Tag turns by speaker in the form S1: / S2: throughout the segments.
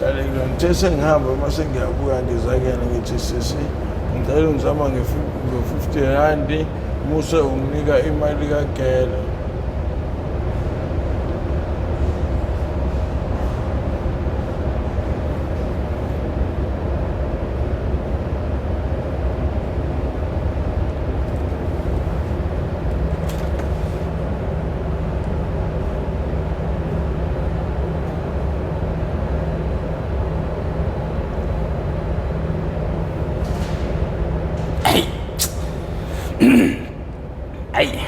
S1: ahlale kulona. Ngithe sengihamba uma sengiyabuya ngiza kuyena ngithi sisi ngicela ungizama nge-50 randi muse unginika imali kagela.
S2: Ayi.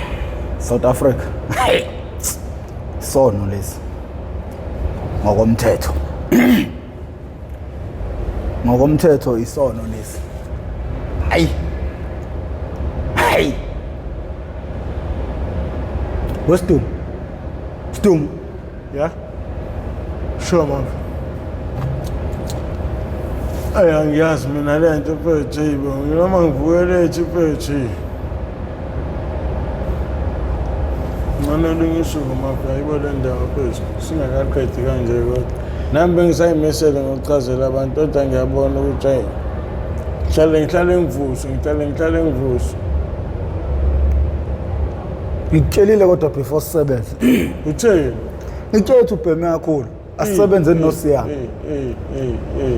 S2: South Africa. Hayi. Sono lesi. Ngokomthetho. Ngokomthetho isono lesi. Hayi. Hayi. Wesdum. Sdum.
S1: Yeah? Sure man. Ayi angiyazi mina le nto mfethu yibo. Noma ngivuke late mfethu. Ngcono olunye usuku mafia ayibo le ndawo mfethu. Singakaqedi kanje kodwa. Nami bengisayimisele ngokuchazela abantu kodwa ngiyabona ukuthi hayi ngihlale ngihlale ngivuswe ngihlale ngihlale ngivuswe.
S2: Ngikutshelile kodwa before sisebenze.
S1: Utheni?
S2: Ngikutshela ukuthi ubheme kakhulu. Asisebenzeni noSiya.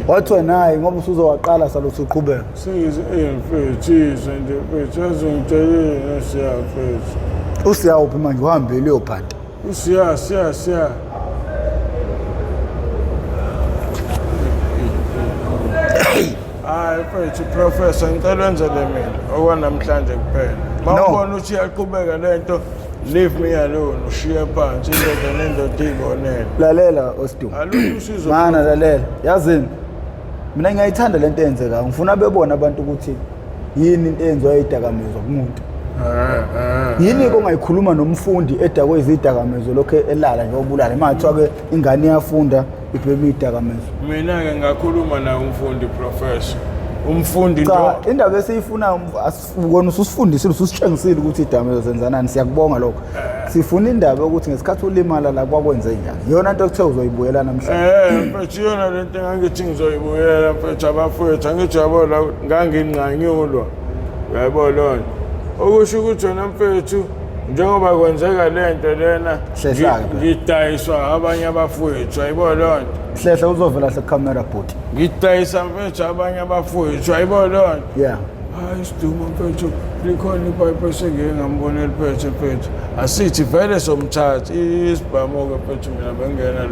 S2: Wathi wena hayi ngoba usuzowaqala salokhu uqhubeka.
S1: Singize mfethu izwe nje mfethu yazi ngitshelile noSiya mfethu.
S2: USiya uphi manje uhambile uyophanda.
S1: USiya Siya Siya. Hayi mfethu professor ngicela wenzele mina okwanamhlanje kuphela. Mawubona ukuthi iyaqhubeka lento leave me alone ushiye phansi indoda nendoda iyibonele.
S2: Lalela Osdumo.
S1: Alukho usizo.
S2: Mana lalela. Yazini? Mina ngiyayithanda lento eyenzekayo. Ngifuna bebone abantu ukuthi yini into eyenziwa idakamizwa kumuntu. Yini ke ongayikhuluma nomfundi edakwe izidakamizwa lokho elala nje obulala. Manje kuthiwa ke ingane iyafunda ibhema idakamizwa.
S1: Mina-ke ngakhuluma naye umfundi professor. Umfundi
S2: Cha, indaba esiyifunayo wena ususifundisile ususitshengisile ukuthi idakamizwa zenzanani siyakubonga lokho. Sifuna indaba yokuthi ngesikhathi ulimala la kwakwenze njani. Iyona nto okuthe uzoyibuyela namhlanje.
S1: Mfethu iyona lento engangithi ngizoyibuyela mfethu abafowethu angithi uyabona nganginqanyulwa. Uyayibona loo nto. Okusho ukuthi wena mfethu njengoba kwenzeka le nto lena
S2: Hlehla-ke phela.
S1: ngidayiswa abanye abafowethu ayibona loo nto.
S2: Hlehla uzovela hle camera bhuti.
S1: Ngidayisa mfethu abanye abafowethu ayibona loo nto.
S2: Yeah.
S1: Hayi sidumo mfethu likhona ipayipi esengike ngambona eliphethe mfethu. Asithi vele somthatha isibhamu-ke mfethu mina bengena lo.